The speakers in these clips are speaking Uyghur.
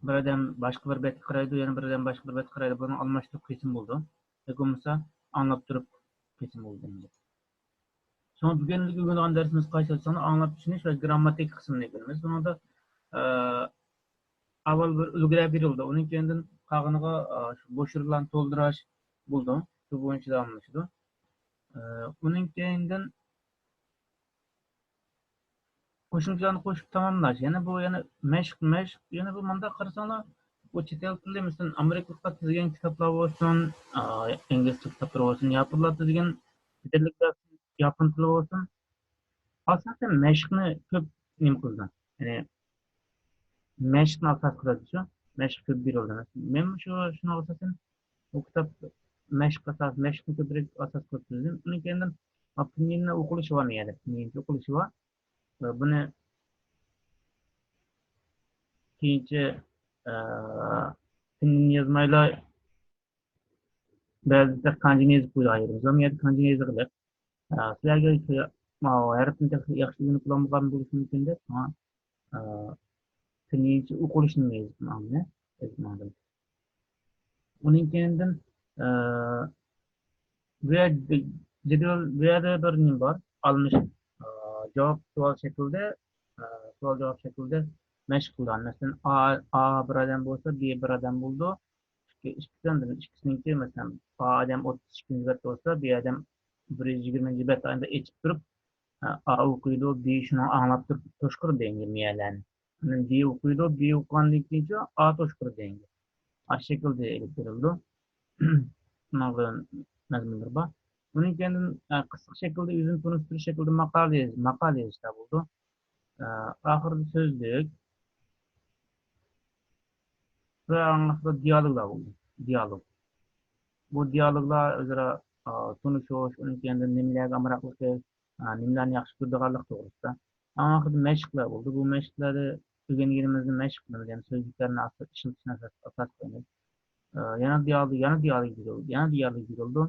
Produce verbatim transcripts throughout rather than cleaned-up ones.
بىر ئادەم باشقا بىر بەتكە قارايدۇ، يەنە بىر ئادەم باشقا بىر بەتكە قارايدۇ. بۇنىڭ ئالماشتۇرۇپ قىلسىمۇ بولىدۇ. ياكى بولمىسا ئاڭلاپ تۇرۇپ قىلسىمۇ بولىدۇ. شۇڭا بۈگۈنكى ئۆگىنىدىغان دەرسىمىز قايسى دېسەڭلار، ئاڭلاپ چۈشىنىش ۋە گىرامماتىكا قىسمىنى ئۆگىنىمىز. بۇنىڭدا، ئە، ئاۋۋال بىر ئۈلگىلەر بېرىلىدۇ. ئۇنىڭ كەينىدىن قالغىنىغا، ئە، شۇ بوش ئورۇنلارنى تولدۇرۇش بولىدۇ. شۇ بويىچە داۋاملىشىدۇ. ئە، ئۇنىڭ كەينىدىن قوشۇمچىلارنى قوشۇپ تاماملاش. يەنە بۇ، يەنە مەشىق، مەشىق. يەنە بۇ مۇنداق قارىساڭلار، بۇ چەت ئەل تىلى، مەسىلەن، ئامېرىكىلىقلار تۈزگەن كىتابلار بولسۇن، ئا، ئىنگلىز تىل كىتابلىرى بولسۇن، ياپونلار تۈزگەن چەت ئەللىكلەر ياپون تىلى بولسۇن، ئاساسەن مەشىقنى كۆپ نېمە قىلىدۇ. يەنى مەشىقنى ئاساس قىلىدۇ شۇ. مەشىق كۆپ بېرىلىدۇ. مەن شۇ، شۇنىڭغا ئاساسەن بۇ كىتاب مەشىق ئاساس، مەشىقنى كۆپرەك ئاساس قىلىپ تۈزدۈم. ئۇنىڭ كەينىدىن پىنيىننى ئوقۇلۇشى بار، نېمە دەپ، پىنيىنچە ئوقۇلۇشى بار. بۇنى كېيىنچە، ئە، پىنيىن يازمايلا، بەزىدە كانجىنى يېزىپ قويىدۇ، ئايرىم. بۇ يەردە كانجىنى يېزىقلىق. ئە، سىلەرگە شۇ، ماۋۇ ھەرپنى تېخى ياخشى ئۆگىنىپ بولالمىغان بولۇشى مۇمكىن دەپ، شۇڭا، ئە، پىنيىنچە ئوقۇلۇشىنى يېزىپ ماڭدىم، يېزىپ ماڭدىم. ئۇنىڭ كەينىدىن، ئە، بۇ يەردە جەدۋەل، بۇ يەردە بىر نېمە بار، ئالمىش، ئە، جاۋاب سوئال شەكلىدە، ئە، سوئال جاۋاب شەكلىدە مەشىق قىلىدۇ. مەسىلەن، ئا، ئا بىر ئادەم بولسا، بى بىر ئادەم بولىدۇ. ئىككى، ئىككىسىدىن، ئىككىسىنىڭكى، مەسىلەن، ئا ئادەم ئوتتۇز ئىككىنچى بەت بولسا، بى ئادەم بىر يۈز يىگىرمىنچى بەت، ئاندىن ئېچىپ تۇرۇپ، ئا ئوقۇيدۇ، بى شۇنى ئاڭلاپ تۇرۇپ توشقۇرىدۇ دېگەن مىيەلەرنى. ئاندىن بى ئوقۇيدۇ، بى ئوقۇغاندىن كېيىنچە ئا توشقۇرىدۇ دېگەن. ئاشۇ شەكىلدە ئېلىپ بېرىلىدۇ. شۇنىڭ بىلەن مەزمۇنلىرى بار. ئۇنىڭ كەينىدىن، ئە، قىسقا شەكىلدە ئۆزىنى تونۇشتۇرۇش شەكلىدە ماقالە يېزىش، ماقالە يېزىشلار بولىدۇ. ئە، ئاخىرىدا سۆزلۈك. ۋە ئاڭلىقتا دىيالوگلار بولىدۇ. دىيالوگ. بۇ دىيالوگلار ئۆزئارا، ئا، تونۇشۇش، ئۇنىڭ كەينىدىن نېمىلەرگە ئامراقلىقى، ئا، نېمىلەرنى ياخشى كۆرىدىغانلىق توغرىسىدا. ئەڭ ئاخىرىدا مەشىقلەر بولىدۇ. بۇ مەشىقلەردە ئۆگەنگىنىمىزنى مەشىق قىلىمىز، يەنى سۆزلۈكلەرنى ئاساس، ئىشلىتىشنى ئاساس، ئاساس قىلىمىز. ئا، يەنە دىيالوگ، يەنە دىيالوگ بېرىلىدۇ، يەنە دىيالوگ بېرىلىدۇ.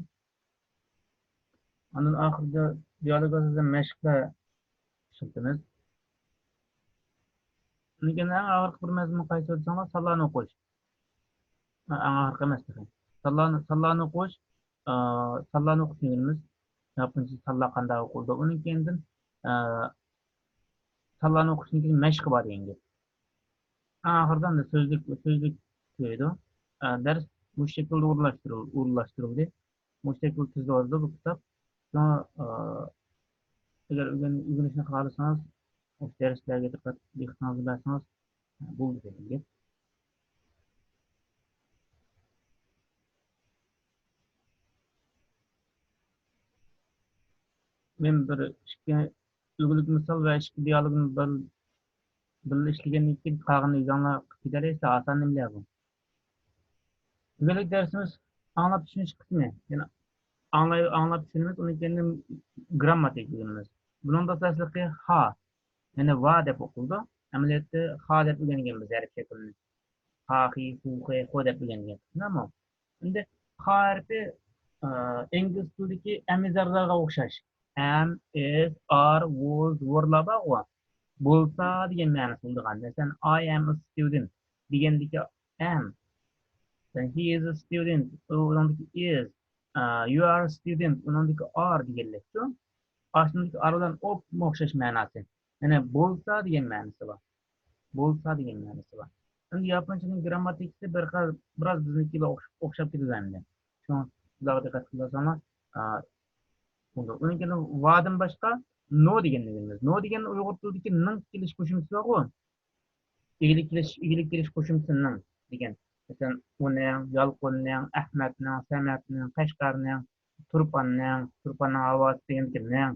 ئاندىن ئاخىرىدا دىيالوگ ئاساسىدا مەشىقلەر ئىشلىتىمىز. لېكىن ئەڭ ئاخىرقى بىر مەزمۇن قايسى دېسەڭلار، سانلارنى ئوقۇش. ئەڭ ئاخىرقى ئەمەس تېخى. سانلارنى، سانلارنى ئوقۇش، ئا، سانلارنى ئوقۇشنى ئۆگىنىمىز. ياپونچە سانلار قانداق ئوقۇلىدۇ. ئۇنىڭ كەينىدىن، ئا، سانلارنى ئوقۇشتىن كېيىن مەشىقى بار دېگەن گەپ. ئەڭ ئاخىرىدا ئەمدى سۆزلۈك، سۆزلۈك تۈگەيدۇ. ئا، دەرس مۇشۇ شەكىلدە ئورۇنلاشتۇرۇل-، ئورۇنلاشتۇرۇلدى. مۇشۇ شەكىلدە تۈزۈلۈۋاتىدۇ بۇ كىتاب. شۇڭا، ئا، ئەگەر ئۆگەن-، ئۆگىنىشنى خالىسىڭىز، مۇشۇ دەرسلەرگە دىققەت، دىققىتىڭىزنى بەرسىڭىز بولىدۇ دېگەن گەپ. مەن بىر ئىككى ئۈلگىلىك مىسال ۋە ئىككى دىيالوگنى بىر، بىللە ئىشلىگەندىن كېيىن قالغىنىنى ئۆزۈڭلار قىلىپ كېتەلەيسىلەر، ئاسان نېمىلەر بۇ. ئۈلگىلىك دەرسىمىز ئاڭلاپ چۈشىنىش قىسمى. يەنى ئاڭلاي-، ئاڭلاپ چۈشىنىمىز، ئۇنىڭ كەينىدىن گىرامماتىكا ئۆگىنىمىز. بۇنىڭدا دەسلىپى ھا، يەنى ۋا دەپ ئوقۇلىدۇ. ئەمەلىيەتتە خا دەپ ئۆگەنگەنبىز ھەرپ شەكلىنى. ھا، خى، خۇ، خې، خو دەپ ئۆگەنگەن. ئەمما ئەمدى خا ھەرپى، ئە، ئىنگلىز تىلىدىكى ئەم ئىز ئارلارغا ئوخشاش. ئەم، ئىز، ئار، ۋوز، ۋورلار بارغۇ. بولسا دېگەن مەنىسى بولىدىغان. مەسىلەن، I am a student دېگەندىكى ئەم. Then he is a student. ئۇنىڭدىكى is. ئە، you are a student. ئۇنىڭدىكى are دېگەنلىكچۇ. ئاشۇنىڭدىكى are بىلەن ئوپمۇ ئوخشاش مەناسى. يەنى بولسا دېگەن مەنىسى بار. بولسا دېگەن مەنىسى بار. ئەمدى ياپونچىنىڭ گىرامماتىكىسى بىر قەدەر، بىراز بىزنىڭكىگە ئوخش-، ئوخشاپ كېتىدۇ ئەمدى. شۇڭا شۇلارغا دىققەت قىلساڭلار، ئا، بولىدۇ. ئۇنىڭ كېيىن ۋادىن باشقا no دېگەننى بىلىمىز. No دېگەن ئۇيغۇر تىلىدىكى نىڭ كېلىش قوشۇمچىسى بارغۇ. ئىگىلىك كېلىش، ئىگىلىك كېلىش قوشۇمچىسى نىڭ دېگەن. مەسىلەن، ئۇنىڭ، يالقۇننىڭ، ئەخمەتنىڭ، سەمەتنىڭ، قەشقەرنىڭ، تۇرپاننىڭ، تۇرپاننىڭ ھاۋاسى دېگەندىكى نىڭ،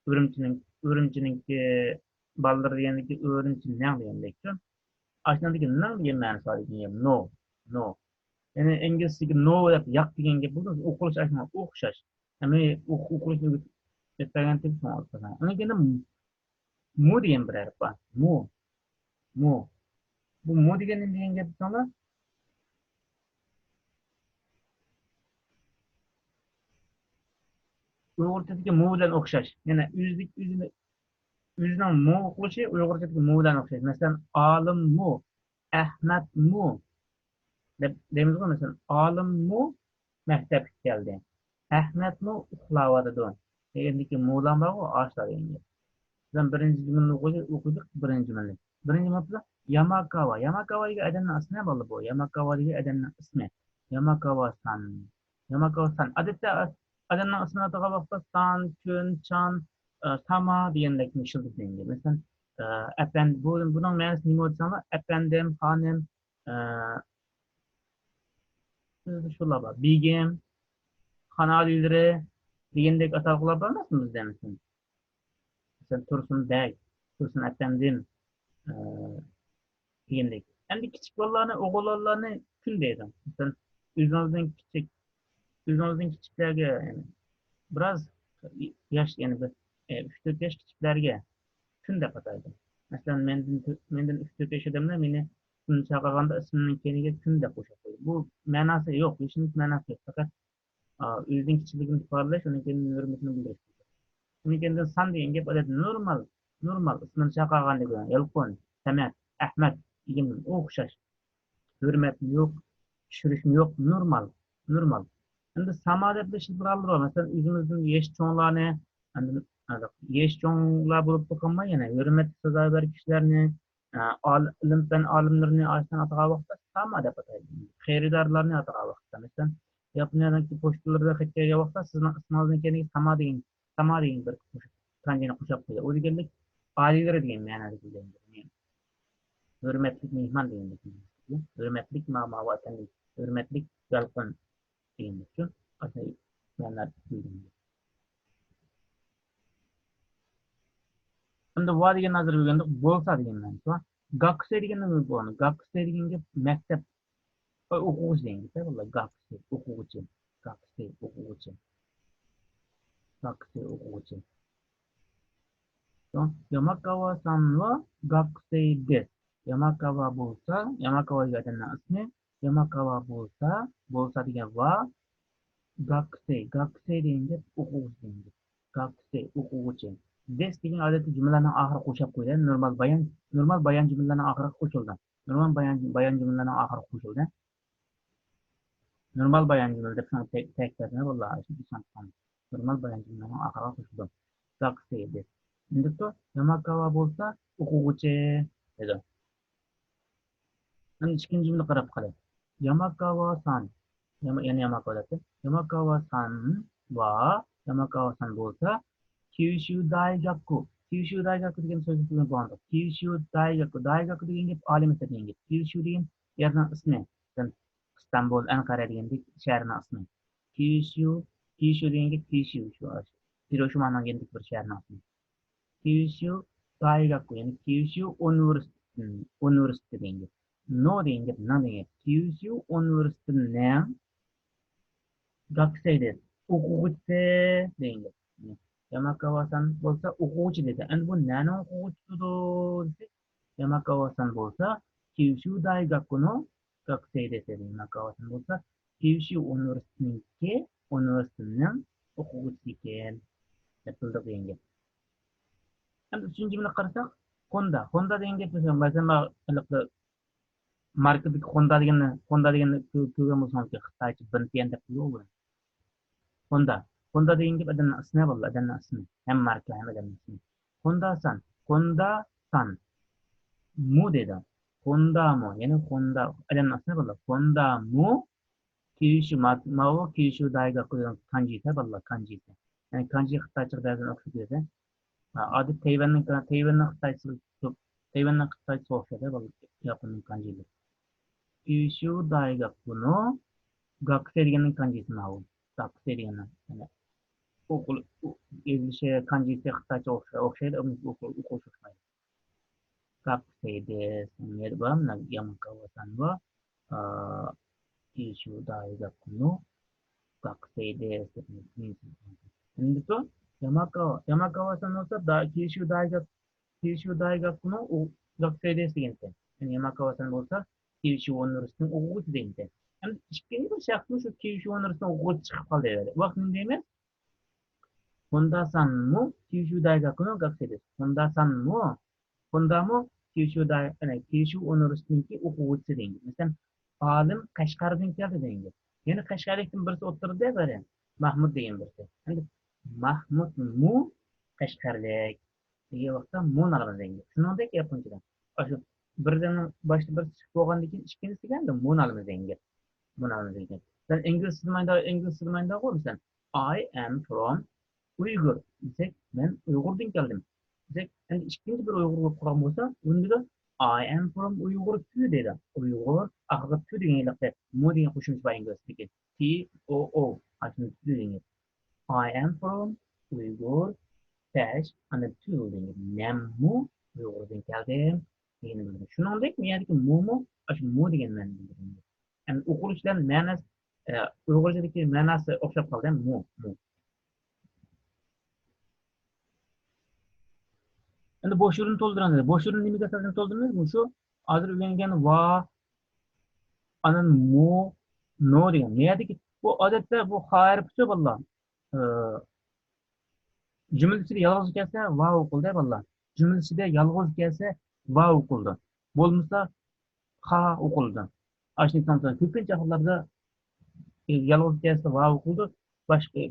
ئۈرۈمچىنىڭ، ئۈرۈمچىنىڭكى بالىلىرى دېگەندىكى ئۈرۈمچى نىڭ دېگەندەكچۇ. ئاشۇنىڭدىكى نىڭ دېگەن مەنىسى بار دېگەن گەپ. No، no. يەنى ئىنگلىزچىدىكى no دەپ ياق دېگەن گەپ بولىدۇ. ئوقۇلۇشى ئاشۇنىڭغا ئوخشاش. يەنى ئوق-، ئوقۇلۇشنى ئۆگىتىپ بەرگەن تېگى شۇڭا ئوقۇساڭ. ئۇنىڭ كېيىن مۇ دېگەن بىر ھەرپ بار. مۇ. مۇ. بۇ مۇ دېگەن نېمە دېگەن گەپ دېسەڭلار؟ ئۇيغۇرچىدىكى مۇ بىلەن ئوخشاش. يەنى ئۆزىدىكى، ئۆزىنى، ئۆزىنىڭ مۇ ئوقۇلۇشى ئۇيغۇرچىدىكى مۇ بىلەن ئوخشاش. مەسىلەن، ئالىم مۇ. ئەخمەتمۇ دەپ دەيمىزغۇ، مەسىلەن، ئالىممۇ مەكتەپكە كەلدى. ئەخمەتمۇ ئۇخلاۋاتىدۇ. دېگەندىكى مۇلام بارغۇ، ئاشۇلار دېگەن گەپ. مەسىلەن، بىرىنچى جۈملىنى ئوقۇيلى، ئوقۇيلۇق بىرىنچى جۈملىنى. بىرىنچى جۈملە ياماكاۋا. ياماكاۋا دېگەن ئادەمنىڭ ئىسمى بالىلار بۇ. ياماكاۋا دېگەن ئادەمنىڭ ئىسمى. ياماكاۋا سان. ياماكاۋا سان. ئادەتتە ئادەمنىڭ ئىسمىنى ئاتىغان ۋاقىتتا سان، كۈن، چان، ئە، ساما دېگەندەك ئىشلىتىدۇ. مەسىلەن، ئە، ئەپەندى، بۇ، بۇنىڭ مەنىسى نېمە دېسەڭلار، ئەپەندىم، خانىم، ئە، شۇلار بار. بېگىم، خان ئالىيلىرى دېگەندەك ئاتالغۇلار بار ئەمەسمۇ بىزدە، مەسىلەن. مەسىلەن، تۇرسۇن بەگ، تۇرسۇن ئەپەندىم، ئە، دېگەندەك. ئەمدى كىچىك بالىلارنى، ئوغۇل بالىلارنى كۈن دەيدۇ. مەسىلەن، ئۆزىڭىزدىن كىچىك، ئۆزىڭىزدىن كىچىكلەرگە، يەنى بىراز ياش، يەنى بىر، ئە، ئۈچ تۆت ياش كىچىكلەرگە كۈن دەپ ئاتايدۇ. مەسىلەن، مەندىن، مەندىن ئۈچ تۆت ياش ئادەملەر مېنى كۈن چاقىرغاندا ئىسمىمنىڭ كەينىگە كۈن دەپ قوشۇپ قويىدۇ. بۇ مەناسى يوق، ھېچ مەناسى يوق. پەقەت، ئا، ئۆزىنىڭ كىچىكلىكىنى ئىپادىلەش، ئۇنىڭ كەينىدىن ھۆرمىتىنى بىلدۈرۈش. ئۇنىڭ كەينىدىن سان دېگەن گەپ ئادەتتە نورمال، نورمال. ئىسمىنى چاقىرغاندىكى يالقۇن، سەمەت، ئەخمەت دېگەن ئوخشاش. ھۆرمەتمۇ يوق، چۈشۈرۈشمۇ يوق، نورمال، نورمال. ئەمدى ساما دەپ ئىشلىتىدىغانلىرى بار. مەسىلەن، ئۆزىمىزدىن يېشى چوڭلارنى، ئاندىن يېشى چوڭلار بولۇپ قالماي، يەنە ھۆرمەتكە سازاۋەر كىشىلەرنى، ئە، ئال-، ئىلىم پەن ئالىملىرىنى ئاشۇنداق ئاتىغان ۋاقىتتا ساما دەپ ئاتايدۇ. خېرىدارلارنى ئاتىغان ۋاقىتتا، مەسىلەن، ياپونىيەدىكى پوچتىلىرىدا خەت كەلگەن ۋاقىتتا سىزنىڭ ئىسمىڭىزنىڭ كەينىگە ساما دېگەن، ساما دېگەن بىر قوشۇپ، كانجىنى قوشۇپ قويىدۇ. ئۇ دېگەنلىك ئالىيلىرى دېگەن مەنادىكى گەپ. ھۆرمەتلىك مېھمان دېگەندەك. ھۆرمەتلىك ما-، ماۋۇ ئەپەندى، ھۆرمەتلىك يالقۇن دېگەندەكچۇ. ئاشۇ مەنىلەر كېلگەن. ئەمدى ۋا دېگەننى ھازىر ئۆگەندۇق، بولسا دېگەن مەنىسى بار. گاكۇسەي دېگەندە نېمە بولغان؟ گاكۇسەي دېگەن گەپ مەكتەپ، ئوقۇغۇچى دېگەن گەپ، بالىلار. گاكۇسەي، ئوقۇغۇچى. گاكۇسەي، ئوقۇغۇچى. گاكۇسەي، ئوقۇغۇچى. ياماكاۋا سان ۋا گاكۇسەي دېس. ياماكاۋا بولسا، ياماكاۋا دېگەن ئادەمنىڭ ئىسمى. ياماكاۋا بولسا، بولسا دېگەن ۋا، گاكۇسەي، گاكۇسەي دېگەن گەپ ئوقۇغۇچى دېگەن گەپ. گاكۇسەي، ئوقۇغۇچى. دېس دېگەن ئادەتتە جۈملىلەرنىڭ ئاخىرىغا قوشۇپ قويىدۇ. نورمال بايان، نورمال بايان جۈملىلەرنىڭ ئاخىرىغا قوشۇلىدۇ. نورمال بايان، بايان جۈملىلەرنىڭ ئاخىرىغا قوشۇلىدۇ. نورمال بايان جۈملە دەپ شۇڭا تەك-، تەكىتلەپ، بالىلار، شۇ ئىشەنسىڭىز. نورمال بايان جۈملىنىڭ ئاخىرىغا قوشۇلىدۇ. گاكۇسەي دېس. ئەمدى ياماكاۋا بولسا ئوقۇغۇچى دېدى. ئەمدى ئىككىنچى جۈملە قاراپ قاراي. ياماكاۋا سان. ياما-، يەنە ياماكاۋا دەپتۇ. ياماكاۋا سان ۋا، ياماكاۋا سان بولسا، كيۇشۇ دايگاكۇ. كيۇشۇ دايگاكۇ دېگەن سۆزنى بىلگەن بولغاندا. كيۇشۇ دايگاكۇ. دايگاكۇ دېگەن گەپ ئالىي مەكتەپ دېگەن گەپ. كيۇشۇ دېگەن يەرنىڭ ئىسمى. مەسىلەن، ئىستانبۇل، ئەنقەرە دېگەندەك شەھەرنىڭ ئىسمى. كيۇشۇ، كيۇشۇ دېگەن گەپ كيۇشۇ، شۇ، شۇ. ھىروشىمانىڭ يېنىدىكى بىر شەھەرنىڭ ئىسمى. كيۇشۇ دايگاكۇ، يەنى كيۇشۇ ئۇنىۋېرسىتېتى، ئۇنىۋېرسىتېتى دېگەن گەپ. نو دېگەن گەپ، نىڭ دېگەن گەپ. كيۇشۇ ئۇنىۋېرسىتېتىنىڭ گاكۇسەي دېس، ئوقۇغۇچىسى دېگەن گەپ. ياماكاۋا سان بولسا ئوقۇغۇچى دېدى. ئەمدى بۇ نەنىڭ ئوقۇغۇچىسىدۇ دېسەك، ياماكاۋا سان بولسا كيۇشۇ دايگاكۇنو گاكۇسەي دېس دېدى. ياماكاۋا سان بولسا كيۇشۇ ئۇنىۋېرسىتېتىنىڭكى، ئۇنىۋېرسىتېتىنىڭ ئوقۇغۇچىسى ئىكەن دەپ بىلدۇق دېگەن گەپ. ئەمدى ئۈچىنچى جۈملىگە قارىساق، خوندا. خوندا دېگەن گەپ، مەسىلەن، مەسىلەن، ھېلىقى ماركىدىكى خوندا دېگەننى، خوندا دېگەننى كۆ-، كۆرگەن بولسىڭىز، خىتايچە بىنتيەن دەپ قويۇۋالغان بولىدۇ. خوندا. خوندا دېگەن گەپ ئادەمنىڭ ئىسمى بولىدۇ، ئادەمنىڭ ئىسمى. ھەم ماركا، ھەم ئادەمنىڭ ئىسمى. خوندا سان. خوندا سان. مۇ دەيدۇ. خوندا مۇ. يەنى خوندا. ئادەمنىڭ ئىسمى بولىدۇ. خوندا مۇ. كيۇشۇ، ما-، ماۋۇ كيۇشۇ دايگاكۇ دېگەن كانجىسى بالىلار، كانجىسى. يەنى كانجى خىتايچىغا بەزىدە ئوخشاپ كېتىدۇ. ھا، ئادەتتە تەيۋەننىڭ، تەيۋەننىڭ خىتايچىسىغا، تەيۋەننىڭ خىتايچىسىغا ئوخشايدۇ، بالىلار، ياپوننىڭ كانجىلىرى. كيۇشۇ دايگاكۇنو گاكۇسەي دېگەننىڭ كانجىسى ماۋۇ. گاكۇسەي دېگەننىڭ. يەنى ئوقۇل-، ئۇ-، يېزىلىشى، كانجىسى خىتايچىغا ئوخشاي-، ئوخشايدۇ، ئوقۇ-، ئوقۇش ئوخشىمايدۇ. گاكۇسەي دېس. نېرى بار، مانا ياماكاۋا سان بار. ئا، كيۇشۇ دايگاكۇنو گاكۇسەي دېس دەپ. ئەمدى ياماكاۋا، ياماكاۋا سان بولسا، دا-، كيۇشۇ دايگاك-، كيۇشۇ دايگاكۇنو ئۇ-، گاكۇسەي دېس دېگەنتى. يەنى ياماكاۋا سان بولسا، كيۇشۇ ئۇنىۋېرسىتېتىنىڭ ئوقۇغۇچىسى دېگەنتى. ئەمدى ئىككىنچى بىر شەخسمۇ شۇ كيۇشۇ ئۇنىۋېرسىتېتىنىڭ ئوقۇغۇچىسى چىقىپ قالدى. ۋاقىت نېمە دەيمىز؟ خوندا سانمۇ كيۇشۇ دايگاكۇنو گاكۇسەي دېس. خوندا سانمۇ، خوندامۇ كيۇشۇ دائىرە، كيۇشۇ ئۇنىۋېرسىتېتىنىڭكى ئوقۇغۇچىسى دېگەن گەپ. مەسىلەن، ئالىم قەشقەردىن كەلدى دېگەن گەپ. يەنە قەشقەرلىكتىن بىرسى ئوتتۇرىدا بار، مەھمۇد دېگەن بىرسى. ئەمدى مەھمۇدمۇ قەشقەرلىك دېگەن ۋاقىتتا مۇنى ئالىمىز دېگەن گەپ. شۇنىڭدەك ياپونچىدا. ئاشۇ بىردىن باشتا بىرسى چىقىپ بولغاندىن كېيىن ئىككىنچىسىگە ئەمدى مۇنى ئالىمىز دېگەن گەپ. مۇنى ئالىمىز دېگەن گەپ. مەسىلەن، ئىنگلىزچە دېمەيدۇ، ئىنگلىزچە دېمەيدۇ، مەسىلەن، I am from Uyghur دېسەك، مەن ئۇيغۇردىن كەلدىم دېسەك، ئەمدى ئىككىنچى بىر ئۇيغۇر بولۇپ قالغان بولسا، ئۇندا I am from Uyghur too دەيدۇ. ئۇيغۇر، ئاخىرىغا too دېگەن يېرىقتە مۇ دېگەن قوشۇمچە بار ئىنگلىزچىدىكى. T O O. ئاشۇنى too دېگەن. I am from Uyghur dash ئاندىن too دېگەن. مەنمۇ ئۇيغۇردىن كەلدىم دېگەننى بىلدۈرىدۇ. شۇنىڭدەك بۇ يەردىكى مۇمۇ ئاشۇ مۇ دېگەن مەنىنى بىلدۈرىدۇ. يەنى ئوقۇلۇشى بىلەن مەنىسى، ئە، ئۇيغۇرچىدىكى مەناسى ئوخشاپ قالدى، مۇ، مۇ. ئەمدى بوش ئورۇن تولدۇرۇڭ دېدى. بوش ئورۇن نېمىگە ئاساسەن تولدۇرىمىز؟ مۇشۇ ھازىر ئۆگەنگەن ۋا، ئاندىن مۇ، نو دېگەن. بۇ يەردىكى بۇ ئادەتتە بۇ خا ھەرپىچۇ بالىلار. ئە، جۈملە ئىچىدە يالغۇز كەلسە ۋا ئوقۇلدى بالىلار. جۈملە ئىچىدە يالغۇز كەلسە ۋا ئوقۇلىدۇ. بولمىسا خا ئوقۇلىدۇ. ئاشۇنى ئېيتسام، كۆپىنچە ھاللاردا يالغۇز كەلسە ۋا ئوقۇلىدۇ. باشقا،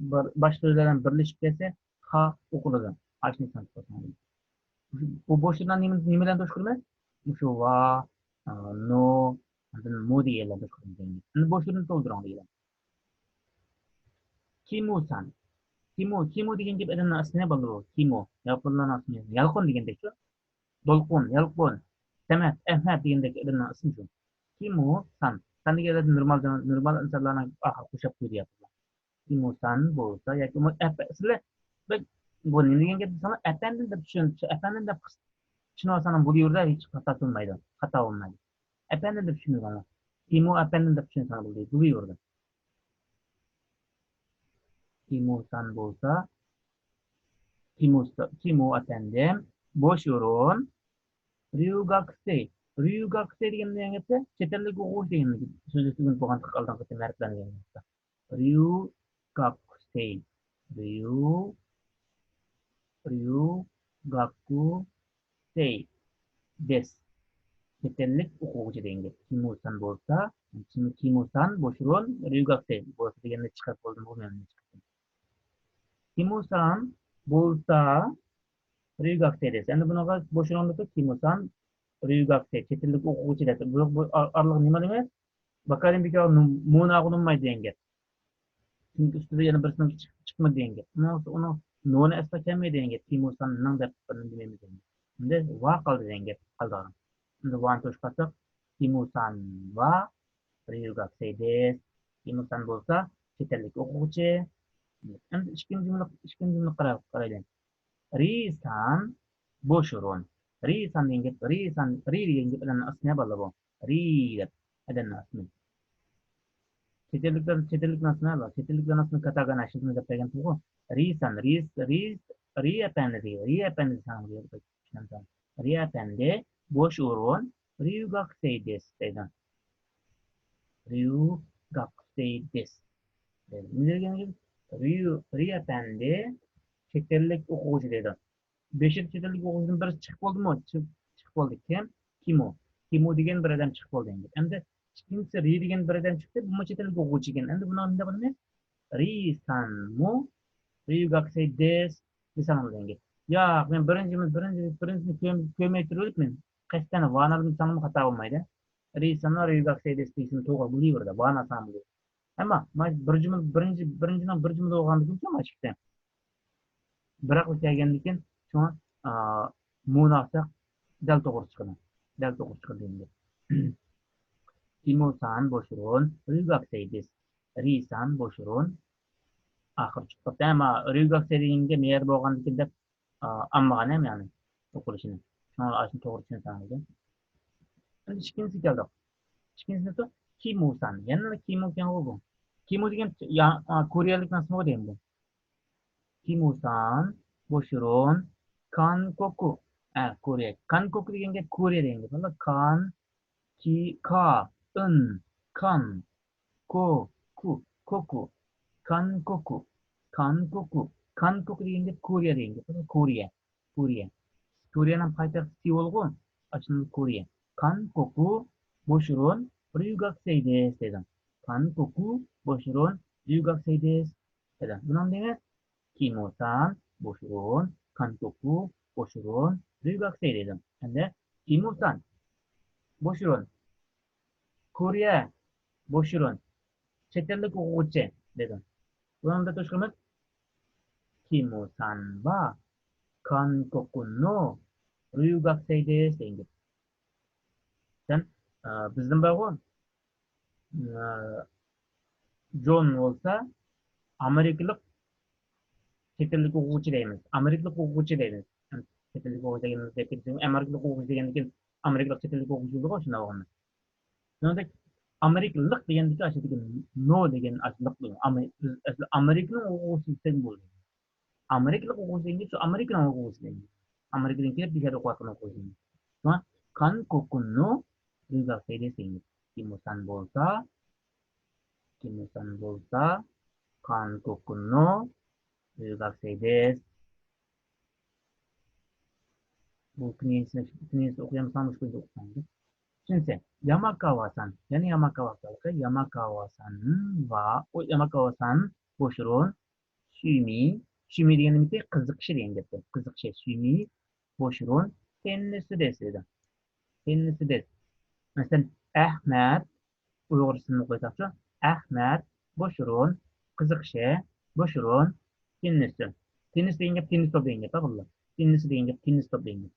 باشقا سۆزلەر بىلەن بىرلىشىپ كەلسە خا ئوقۇلىدۇ. ئاشۇنى ئېيتسام. بۇ بوش ئورۇنلارنى نېمە، نېمە بىلەن توشقۇرىمىز؟ مۇشۇ ۋا، ئا، نو، ئاندىن مۇ دېگەنلەر توشقۇرىمىز. ئەمدى بوش ئورۇننى تولدۇرۇڭ دېگەن. كىمۇسان. كىمۇ، كىمۇ دېگەن گەپ ئادەمنىڭ ئىسمى بالىلار. كىمۇ. ياپونلارنىڭ ئىسمى. يالقۇن دېگەندەك شۇ. دولقۇن، يالقۇن. سەمەت، ئەھمەت دېگەندەك ئادەمنىڭ ئىسمى شۇ. كىمۇ سان. سان دېگەن ئادەم نورمال، نورمال ئىنسانلارنىڭ ئاخىرى قوشاپ قويدى ياپونلار. كىمۇ سان بولسا ياكى ئۇمۇ ئەپ-، سىلەر بەك بۇ نېمە دېگەن گەپ دېسەڭلار، ئەپەندىم دەپ چۈشەن-، ئەپەندىم دەپ چۈشىنىۋالساڭلار بولۇۋېرىدۇ، ھېچ خاتا قىلمايدۇ، خاتا بولمايدۇ. ئەپەندىم دەپ چۈشىنىۋالساڭلار. كىمۇ ئەپەندىم دەپ چۈشەنسەڭلار بولدى، بولۇۋېرىدۇ. كىمۇسان بولسا، كىمۇسا-، كىمۇ ئەپەندىم، بوش ئورۇن، ريۇگاكسېي. ريۇگاكسېي دېگەن نېمە گەپتە؟ چەت ئەللىك ئوقۇغۇچى دېگەن سۆزلۈك تۈگۈن بولغان ئالدىنقى قېتىم ھەرپلەنگەن گەپتە. ريۇگاكسېي. ريۇ، ريۇگاكۇسېي دېس. چەت ئەللىك ئوقۇغۇچى دېگەن گەپ. كىمۇسان بولسا، كىمۇسان بوش ئورۇن، ريۇگاكۇسېي بولسا دېگەننى چىقىرىپ بولدۇمغۇ مەن؟ كىمۇسان بولسا، ريۇگاكۇسېي دېس. ئەمدى بۇنىڭغا بوش ئورۇندىكى كىمۇسان، ريۇگاكۇسېي، چەت ئەللىك ئوقۇغۇچى دەپ. بۇ، بۇ ئار-، ئارىلىق نېمە دېمەك؟ باكارىم بىكار مۇناغۇ بولمايدۇ دېگەن گەپ. چۈنكى ئۈستىدە يەنە بىرسىنىڭ چىق-، چىقمىدى دېگەن گەپ. ئۇنىڭ، ئۇنىڭ نونى ئەسلا كەلمەيدۇ دېگەن گەپ. كىمۇساننىڭ دەپ بىرنى دېمەيمىز دېگەن گەپ. ئەمدى ۋا قالدى دېگەن گەپ قالىدىغان. ئەمدى ۋانى توشۇپ قالساق، كىمۇسان ۋا ريۇگاكۇسېي دېس. كىمۇسان بولسا چەت ئەللىك ئوقۇغۇچى. ئەمدى ئىككىنچى جۈملە، ئىككىنچى جۈملە قاراپ قارايلى. رىسان بوش ئورۇن. رىسان دېگەن گەپ، رىسان، رى دېگەن گەپ ئادەمنىڭ ئىسمى بالىلار بۇ. رى دەپ ئادەمنىڭ ئىسمى. چەت ئەللىكلەر، چەت ئەللىكلەرنىڭ ئىسمى بار. چەت ئەللىكلەرنىڭ ئىسمى كاتاگانا شىزمى دەپ بەرگەن تۇرغۇ. رىسان، رىس، رىس، رى ئەپەندى دېگەن. رى ئەپەندى ساڭا بۇ يەردە چۈشىنەمسەن؟ رى ئەپەندى بوش ئورۇن، ريۇگاكۇسېي دېس دەيدۇ. ريۇگاكۇسېي دېس. نېمە دېگەن گەپ؟ ريۇ، رى ئەپەندى چەت ئەللىك ئوقۇغۇچى دەيدۇ. بېشىدا چەت ئەللىك ئوقۇغۇچىدىن بىرسى چىقىپ بولدىمۇ؟ چىق-، چىقىپ بولدى. كىم؟ كىمۇ. كىمۇ دېگەن بىر ئادەم چىقىپ بولدى ئەمدى. ئەمدى ئىككىنچىسى رى دېگەن بىر ئادەم چىقتى. بۇمۇ چەت ئەللىك ئوقۇغۇچى ئىكەن. ئەمدى بۇنىڭغا نېمە دەيمىز؟ رىسانمۇ ريۇگاكۇسېي دېس دېسەڭلار دېگەن گەپ. ياق، مەن بىرىنچى، بىرىنچى، بىرىنچىنى كۆرمەي، كۆرمەي تۇرۇۋېلىپ، مەن قەستەن ۋانالىدىم دېسەڭلارمۇ خاتا بولمايدۇ. رىسانمۇ ريۇگاكۇسېي دېس دېسەم توغرا بولۇۋېرىدۇ. ۋانا ساڭ بولۇۋېرىدۇ. ئەمما مانا بىر جۈملە، بىرىنچى، بىرىنچىنىڭ بىر جۈملە بولغاندىكىن مانا ئىككىسى بىراقلا كەلگەندىكىن شۇڭا، ئا، مۇناسىق دەل توغرا چىقىدۇ. دەل توغرا چىقىدۇ دېگەن گەپ. كىمۇسان بوش ئورۇن، ريۇگاكۇسېي دېس. رىسان بوش ئورۇن. ئاخىرى چىقىپ قاپتۇ. ئەمما ريۇگاكۇسېي دېگەنگە مەيەر بولغاندىكىن دەپ، ئا، ئالمىغان ھەم يەنى ئوقۇلۇشىنى. شۇڭا ئاشۇنى توغرا چۈشەنسەڭلار. ئەمدى ئىككىنچىسىگە كەلدۇق. ئىككىنچىسى كىمۇسان. يەنىلا كىمۇ ئىكەنغۇ بۇ. كىمۇ دېگەن يا-، ئا، كورېيەلىك نەرسىمۇ دېگەن بۇ. كىمۇسان، بوش ئورۇن، كانكوكۇ. ئە، كورېيە. كانكوكۇ دېگەن گەپ كورېيە دېگەن گەپ. كان، كى، كا، ئىن، كان، كو، كۇ، كوكۇ. كانكوكۇ. كانكوكۇ. كانكوكۇ دېگەن گەپ كورېيە دېگەن گەپ. كورېيە. كورېيە. كورېيەنىڭ پايتەختى سېئۇلغۇ. ئاشۇنداق كورېيە. كانكوكۇ بوشۇرۇن ريۇگاكسەي دېس دېدىم. كانكوكۇ بوشۇرۇن ريۇگاكسەي دېس دېدىم. بۇنىڭ دېگىنى كىمۇسان بوشۇرۇن، كانكوكۇ بوشۇرۇن ريۇگاكسەي دېدىم. ئەمدى كىمۇسان بوشۇرۇن، كورېيە بوشۇرۇن، چەت ئەللىك ئوقۇغۇچى دېدىم. بۇنىڭدا توشقىمىز كىمۇسان ۋا كانكوكۇنو ريۇگاكسەي دېس دېگەن گەپ. سەن، ئە، بىزدىن بارغۇ، ئە، جون بولسا ئامېرىكىلىق چەت ئەللىك ئوقۇغۇچى دەيمىز. ئامېرىكىلىق ئوقۇغۇچى دەيمىز. چەت ئەللىك ئوقۇغۇچى دەيمىز. ئامېرىكىلىق ئوقۇغۇچى دېگەندىن كېيىن ئامېرىكىلىق چەت ئەللىك ئوقۇغۇچى بولىدىغۇ، شۇنداق بولغاندا. شۇنىڭدەك ئامېرىكىلىق دېگەندىكى ئاشۇدىكى نو دېگەن ئاشۇنداق بولىدۇ. ئامېرىكىنىڭ ئوقۇغۇچىسى دېسەڭ بولىدۇ. ئامېرىكىلىق ئوقۇغۇچى دېگەن شۇ ئامېرىكىنىڭ ئوقۇغۇچىسى دېگەن. ئامېرىكىدىن كېلىپ بۇ يەردە ئوقۇۋاتقان ئوقۇغۇچى. شۇڭا كانكوكۇنو ريۇگاكسەي دېس دېگەن گەپ. كىمۇسان بولسا، كىمۇسان بولسا كانكوكۇنو ريۇگاكسەي دېس. بۇ كۈنىيىسىنى، كۈنىيىسىنى ئوقۇيالمىساڭ مۇشۇ كۈندە ئوقۇساڭ. ئۈچىنچىسى، ياماكاۋا سان. يەنە ياماكاۋا سان. ياماكاۋا سان ۋا، ئۇ ياماكاۋا سان بوشۇرۇن شۈمى. شۈمى دېگەن نېمىتى؟ قىزىقىشى دېگەن گەپتە. قىزىقىشى. شۈمى بوشۇرۇن تېننىسى دېس دېدى. تېننىسى دېس. مەسىلەن، ئەخمەت، ئۇيغۇرچىسىنى قويساقچۇ؟ ئەخمەت بوشۇرۇن قىزىقىشى بوشۇرۇن تېننىسى. تېننىس دېگەن گەپ تېننىس توپ دېگەن گەپ، بالىلار. تېننىس دېگەن گەپ تېننىس توپ دېگەن گەپ.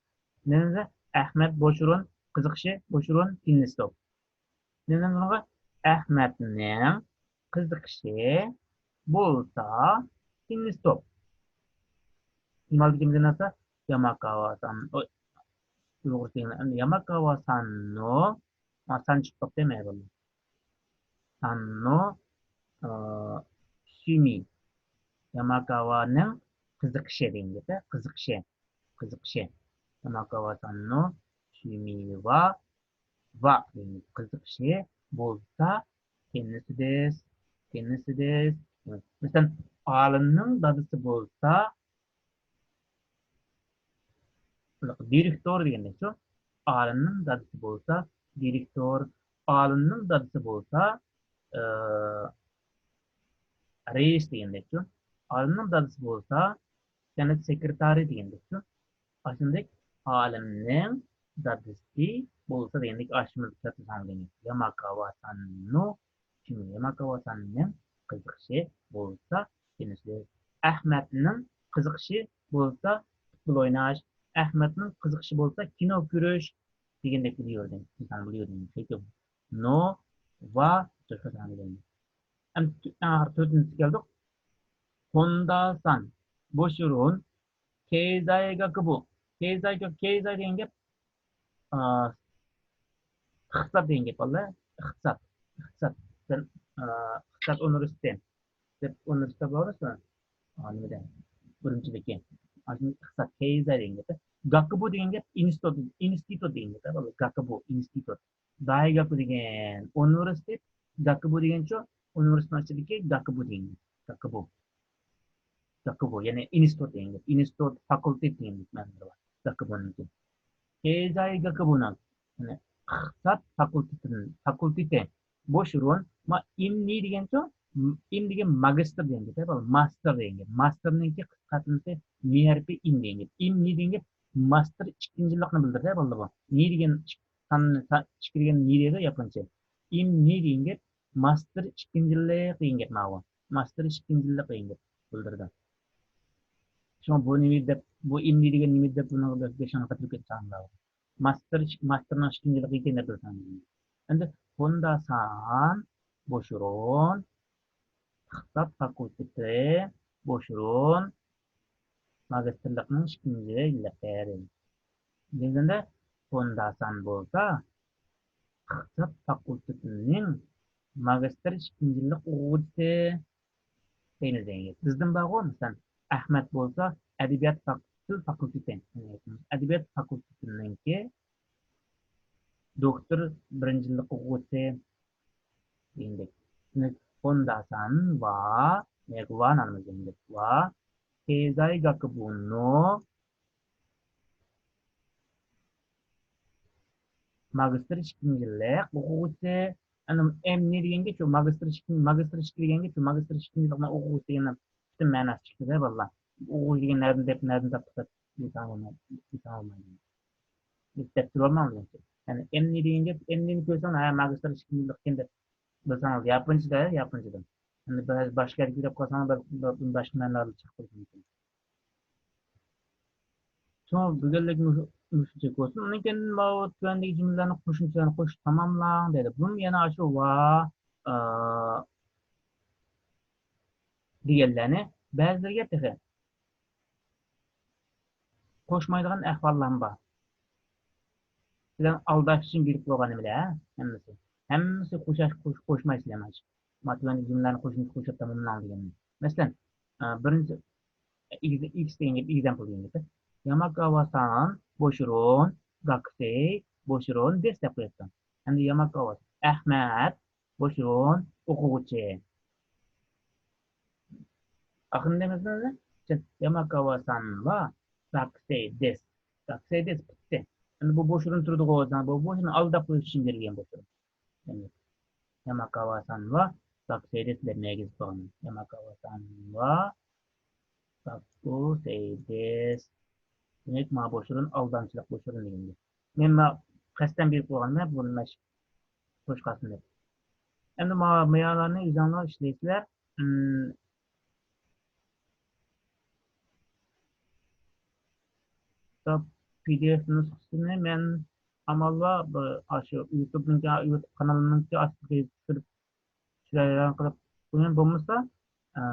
نېمىزە؟ ئەخمەت بوشۇرۇن قىزىقىشى بوشۇرۇن تېننىس توپ. نېمە بۇنىڭغا؟ ئەخمەتنىڭ قىزىقىشى بولسا تېننىس توپ. نېمە دېگىنىمىزنى ئالسا، ياماكاۋا سان، ئۇ، ئۇيغۇرچە دېگەن ياماكاۋا ساننو، ما سان چىقىپ قاپتۇ، مەيلى بولدى. ساننو، ئى، شۈمى. ياماكاۋانىڭ قىزىقىشى دېگەن گەپ، قىزىقىشى. قىزىقىشى. ياماكاۋا ساننو شۈمى ۋا ۋا دېگەن قىزىقىشى بولسا تېننىس دېس، تېننىس دېس. مەسىلەن، ئالىمنىڭ دادىسى بولسا، دىرېكتور دېگەندەكچۇ. ئالىمنىڭ دادىسى بولسا دىرېكتور، ئالىمنىڭ دادىسى بولسا، ئى، رەئىس دېگەندەكچۇ. ئالىمنىڭ دادىسى بولسا سەنئەت سېكرېتارى دېگەندەكچۇ. ئاشۇندەك ئالىمنىڭ دادىسى بولسا دېگەندەك ئاشۇ ياماكاۋا ساننو شۈمى. ياماكاۋا ساننىڭ قىزىقىشى بولسا تېننىس. ئەخمەتنىڭ قىزىقىشى بولسا پۇتبول ئويناش. ئەخمەتنىڭ قىزىقىشى بولسا كىنو كۆرۈش دېگەندەك بىلىۋەردىم. ئىنسان بىلىۋەردىم. نو ۋا توشقا سان دېگەن. ئەمدى ئەڭ ئاخىرى تۆتىنچىسىگە كەلدۇق. ھوندا سان بوشۇرۇن كېيزاي گاكۇبۇ. كېيزاي گاكۇ، كېيزاي دېگەن گەپ، ئا، ئىقتىساد دېگەن گەپ، بالىلار. ئىقتىساد. ئىقتىساد. سەن، ئا، ئىقتىساد ئۇنىۋېرسىتېتى دەپ ئۇنىۋېرسىتېت بار ئۇنىڭ. ئا، نېمىدە؟ ئۈرۈمچىدىكى. ئاشۇ ئىقتىساد، كېيزاي دېگەن گەپ. گاكۇبۇ دېگەن گەپ ئىنستىتۇت، ئىنستىتۇت دېگەن گەپ، بالىلار. گاكۇبۇ، ئىنستىتۇت. دايگاكۇ دېگەن ئۇنىۋېرسىتېت، گاكۇبۇ دېگەنچۇ؟ ئۇنىۋېرسىتېتنىڭ ئىچىدىكى گاكۇبۇ دېگەن گەپ. گاكۇبۇ. گاكۇبۇ، يەنى ئىنستىتۇت دېگەن گەپ. ئىنستىتۇت، فاكۇلتېت دېگەن مەنىلىرى بار. گاكۇبۇنىڭكى. كېيزاي گاكۇبۇنىڭ، يەنى ئىقتىساد فاكۇلتېتىنىڭ، فاكۇلتېتى. بوشۇرۇن، ما، ئىم نى دېگەنچۇ؟ ئىم دېگەن ماگىستىر دېگەن گەپ، بالىلار. ماستېر دېگەن گەپ. ماستېرنىڭكى قىسقارتمىسى مى ھەرپى ئىم دېگەن گەپ. ئىم نى دېگەن گەپ ماستېر ئىككىنچى يىللىقنى بىلدۈرىدۇ، بالىلار، بۇ. نى دېگەن ئىك-، سان، سان، ئىككى دېگەن نى دەيدۇ ياپونچە. ئىم نى دېگەن گەپ ماستېر ئىككىنچى يىللىق دېگەن گەپ ماۋۇ. ماستېر ئىككىنچى يىللىق دېگەن گەپ بىلدۈرىدۇ. شۇڭا بۇ نېمە دەپ، بۇ ئىم نى دېگەن نېمە دەپ بۇنىڭغا بېشىڭلار قېتىلىپ كېتىدۇ. ماستېر، ماستېرنىڭ ئىككىنچى يىللىقى ئىكەن دەپ بىلسەڭ. ئەمدى ھوندا سان بوشۇرۇن ئىقتىساد فاكۇلتېتى بوشۇرۇن ماگىستىرلىقنىڭ ئىككىنچى يىللىقى. دېگەندە، ھوندا سان بولسا ئىقتىساد فاكۇلتېتىنىڭ ماگىستىر ئىككىنچى يىللىق ئوقۇغۇچىسى دەيمىز دېگەن گەپ. بىزدىن بارغۇ، مەسىلەن، ئەخمەت بولسا ئەدەبىيات فاك-، تىل فاكۇلتېتى، ئەدەبىيات فاكۇلتېتىنىڭكى دوكتور بىرىنچى يىللىق ئوقۇغۇچىسى دېگەندەك. ھوندا سان ۋا، ياكى ۋا نانىمىز دېگەندەك. ۋا، كېيزاي گاكۇبۇنو، ماگىستىر ئىككىنچى يىللىق ئوقۇغۇچىسى. ئەنە، ئەمنى دېگەنگە شۇ ماگىستىر ئىككىنچى، ماگىستىر ئىككى دېگەنگە شۇ ماگىستىر ئىككىنچى يىللىقنى ئوقۇغۇچىسى دېگەن پۈتۈن مەناسى چىقتىدە، بالىلار. ئوقۇغۇچى دېگەن نەدىن دەپ، نەدىن تاپتۇق دەپ دېسەڭ بولمايدۇ. دەپ تۇرۇۋالماڭ دېگەنچە. يەنى ئەمنى دېگەنگە، ئەمنىنى كۆرسەڭ، ھە، ماگىستىر ئىككىنچى يىللىقكەن دەپ بىلسەڭ، ياپونچىدا، ياپونچىدا. ئەمدى بەزى باشقا يەرگە كۆرۈپ قالساڭ، بىر، بىر، بىر باشقا مەنىلەردە چىقىپ قېلىشى مۇمكىن. شۇڭا بۈگۈنلۈك مۇشۇ، مۇشۇنچە بولسۇن. ئۇنىڭ كېيىن ماۋۇ تۆۋەندىكى جۈملىلەرنى قوشۇمچىلارنى قوشۇپ تاماملاڭ دەيدۇ. بۇمۇ يەنە ئاشۇ ۋا، ئا، دېگەنلەرنى بەزىلىرىگە تېخى قوشمايدىغان ئەھۋاللارمۇ بار. سىلەرنى ئالداش ئۈچۈن بېرىپ قويغان نېمىلەر ھەممىسى. ھەممىسى قوشاش، قوش-، قوشمايسىلەر مانا شۇ. ماتېماتىك جۈملىلەرنى قوشۇمچە قوشۇپ تاماملاڭ دېگەن. مەسىلەن، ئە، بىرىنچى، ئېگز-، ئېكس دېگەن گەپ، ئېگزامپل دېگەن گەپ. ياماكاۋا-سان، بوشۇرۇن، گاكۇسېي، بوشۇرۇن، دېس دەپ قويۇپتۇ. ئەمدى ياماكاۋا، ئەخمەت، بوشۇرۇن، ئوقۇغۇچى. ئاخىرىنى دەيمىزمۇ؟ ياماكاۋا-سان ۋا گاكۇسېي دېس. گاكۇسېي دېس پۈتتى. ئەمدى بۇ بوشۇرۇن تۇرىدىغۇ، بۇ بوشۇرۇن ئالداپ قويۇش ئۈچۈن بېرىلگەن بوشۇرۇن. ياماكاۋا-سان ۋا گاكۇسېي دېس دەپ مەگىز قىلغان. ياماكاۋا-سان ۋا گاكۇسېي دېس. دېمەك، ما بوشۇرۇن ئالدامچىلىق بوشۇرۇن دېگەن گەپ. مەن ما قەستەن بېرىپ قويغان، مەن بۇنى مەش-، قوشقاسىنى. ئەمدى ما-، مايالارنى ئۆزۈڭلار ئىشلەيسىلەر. ئىم، كىتاب پى دى ئېف نۇسخىسىنى مەن ئامال بار بىر ئاشۇ يۇتۇبنىڭكى، يۇتۇب قانىلىنىڭكى ئاستىغا چۈشۈرۈپ، چۈشۈرەيلەن قىلىپ قويۇڭ. بولمىسا، ئە،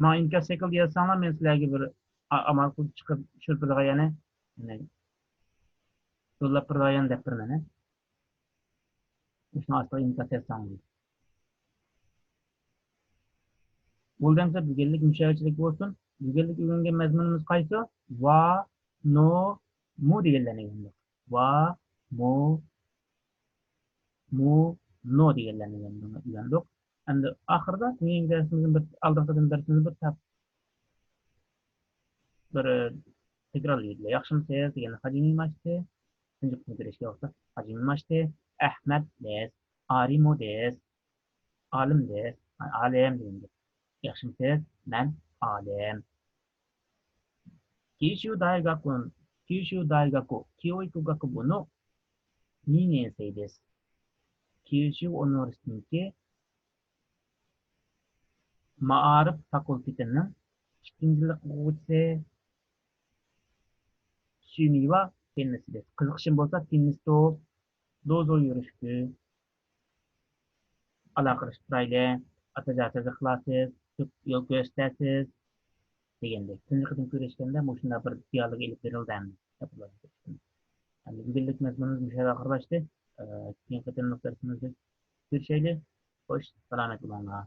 ماڭا ئىنكاس شەكلىدە يازساڭلار، مەن سىلەرگە بىر ئا-، ئامال قىلىپ چىقىپ چۈشۈرۈپ بېرىدىغان، يەنى، يەنى يوللاپ بېرىدىغان دەپ بېرىمەن، ھە. مۇشۇنىڭ ئاستىغا ئىنكاس يازساڭ بولىدۇ. بولدى ئەمسە بۈگۈنلۈك مۇشۇ يەرچىلىك بولسۇن. بۈگۈنلۈك ئۆگەنگەن مەزمۇنىمىز قايسى؟ ۋا، نو، مۇ دېگەنلەرنى ئۆگەندۇق. ۋا، مۇ، مۇ، نو دېگەنلەرنى ئۆگەندۇق. ئەمدى ئاخىرىدا كېيىنكى دەرسىمىزنى بىر، ئالدىنقى قېتىم دەرسىمىزنى بىر تەپ-، بىر تەكرارلايلى. ياخشىمۇسىز دېگەندە، ھاجىمىماشىتى. تۇنجى قېتىم كۆرۈشكەن ۋاقىتتا، ھاجىمىماشىتى. ئەخمەت دېس. ئارىمۇ دېس. ئالىم دېس. ئالىم دېگەن گەپ. ياخشىمۇسىز؟ مەن ئالىم. 九州大学、 九州大学教育学部のにねん生です。九州universitetىنىڭكى مائارىپ فاكۇلتېتىنىڭ ئىككىنچى يىللىق ئوقۇغۇچىسى. شۈمىۋا تېننىس دېس. قىزىقىشىم بولسا تېننىس توپ، دوزو يۈرۈشكۈ. ئالاقىلىشىپ تۇرايلى، ئاتىجان تېزى قىلارسىز، يول كۆرسىتەرسىز دېگەندەك. تۇنجى قېتىم كۆرۈشكەندە مۇشۇنداق بىر دىئالوگ ئېلىپ بېرىلدى ئەمدى. ئەمدى بۈگۈنلۈك مەزمۇنىمىز مۇشۇ يەردە ئاخىرلاشتى. ئە، كېيىنكى قېتىملىق دەرسىمىزدە كۆرۈشەيلى. خوش، سالامەت بولۇڭلار.